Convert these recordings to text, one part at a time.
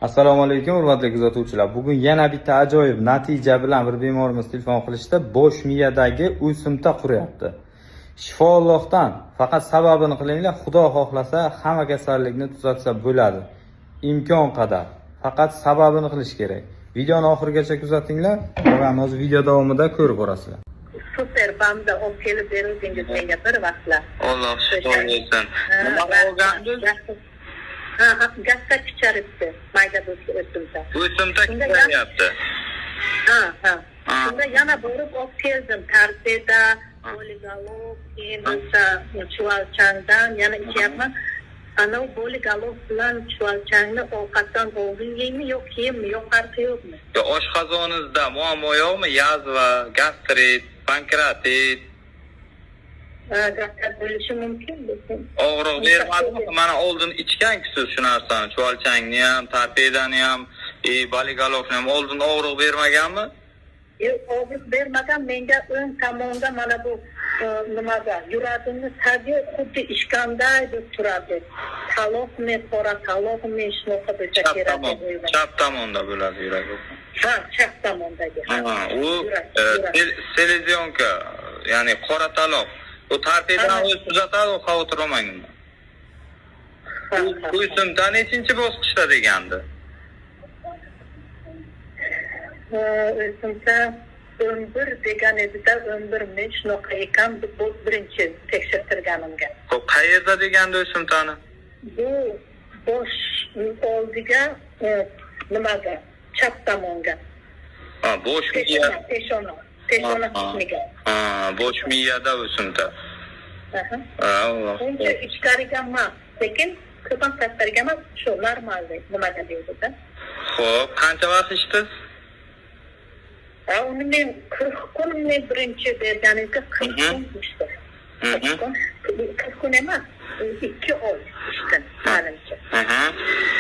Assalomu alaykum, hurmatli kuzatuvchilar. Bugun yana bitta ajoyib natija bilan bir bemorimiz telefon qilishdi. Bosh miyadagi o'simta quryapti. Shifo Allohdan, faqat sababini qilinglar, Xudo xohlasa hamma kasallikni tuzatsa bo'ladi. Imkon qadar. Faqat sababini qilish kerak. Videoni oxirigacha kuzatinglar, qolganini hozir video davomida ko'rib borasizlar. Super bamda olib kelib beruvdingiz menga bir vaqtlar. Alloh shifo bersin. Ha, Nima olgandingiz? Ha, gazda kicharibdi, mayda bo'lsa o'simta. O'simta Shunda kichrayapti. Ha. Ha. Shunda yana borib olib keldim. Torpeda, Болиголов, keyin o'sha chuvalchangdan yana ichyapman. Anavi Болиголов bilan chuvalchangni ovqatdan oldin yeymi yo keyinmi, yo farqi yo'qmi? Yo, oshqozoningizda muammo yo'qmi? Язва, gastrit, pankreatit, Ha, gastrit bo'lishi mumkin lekin. Og'riq bermadimi? Mana oldin ichgan-ku siz shu narsani, chuvalchangni ham, torpedani ham, Болиголов ni ham oldin og'riq bermaganmi? Yo'q, og'riq bermagan menga. O'ng tomonda mana bu nimada, yuragimni tagi xuddi ishkanday deb turadi. Taloqmi, qora taloqmi, shunaqa bo'lsa Chap kerak tomon, deb o'ylayman. Chap tomonda bo'ladi yurak. Ha, chap tomondagi. Ha, u Yurak, yurak. Селезёнка, ya'ni qora taloq. U torpedani o'zi tuzatadi, u xavotir olmang undan. Ha. O'simta nechinchi bosqichda degandi? O'simta 11 degan edida, 11mi, shunaqa ekan bu birinchi tekshirtirganimga. Xo'p, qayerda degandi o'simtani? Bu bosh oldiga, nimada, chap tomonga. Ha, bosh miya. Peshona, peshona qismiga. Ha, bosh miyada o'simta. Aha. Ha, Alloh. Uncha ichkariga emas, lekin ko'p ham tashqariga emas, shu нормальный nimaga deydida. Xo'p, qancha vaqt ichdingiz? Ha, uni men 40 kun, men birinchi berganimga 40 kun ichdim. 40 kun, 40 kun emas, 2 oy ichdim manimcha.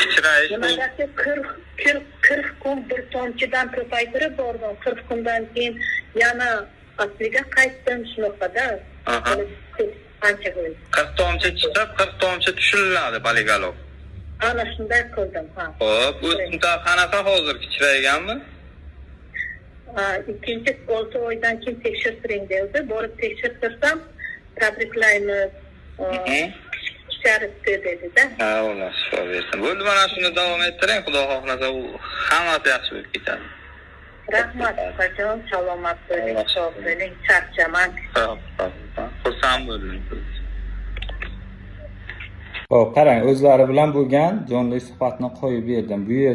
Kichrayish Nimagaki 40 kun bir tomchidan ko'paytirib bordim. 40 kundan keyin yana asliga qaytdim, shunaqada. Qancha bo'ldi. 40 tomchi chiqib, 40 tomchi tushiriladi Болиголов. Ana shunday qildim, ha. Xo'p, o'simta qanaqa hozir, kichrayganmi? Ha, ikkinchi 6 oydan keyin tekshirtiring dedi. Borib tekshirtirsam, tabriklaymiz, kicharibdi dedida. Ha, Alloh shifo bersin. Bo'ldi, mana shuni davom ettiring, Xudo xohlasa u hammasi yaxshi bo'lib ketadi. Rahmat, opajon, salomat bo'ling, sog' bo'ling, charchamang. Xo'p, xursand bo'ldim. Xo'p, qarang, o'zlari bilan bo'lgan jonli suhbatni qo'yib berdim. Bu yer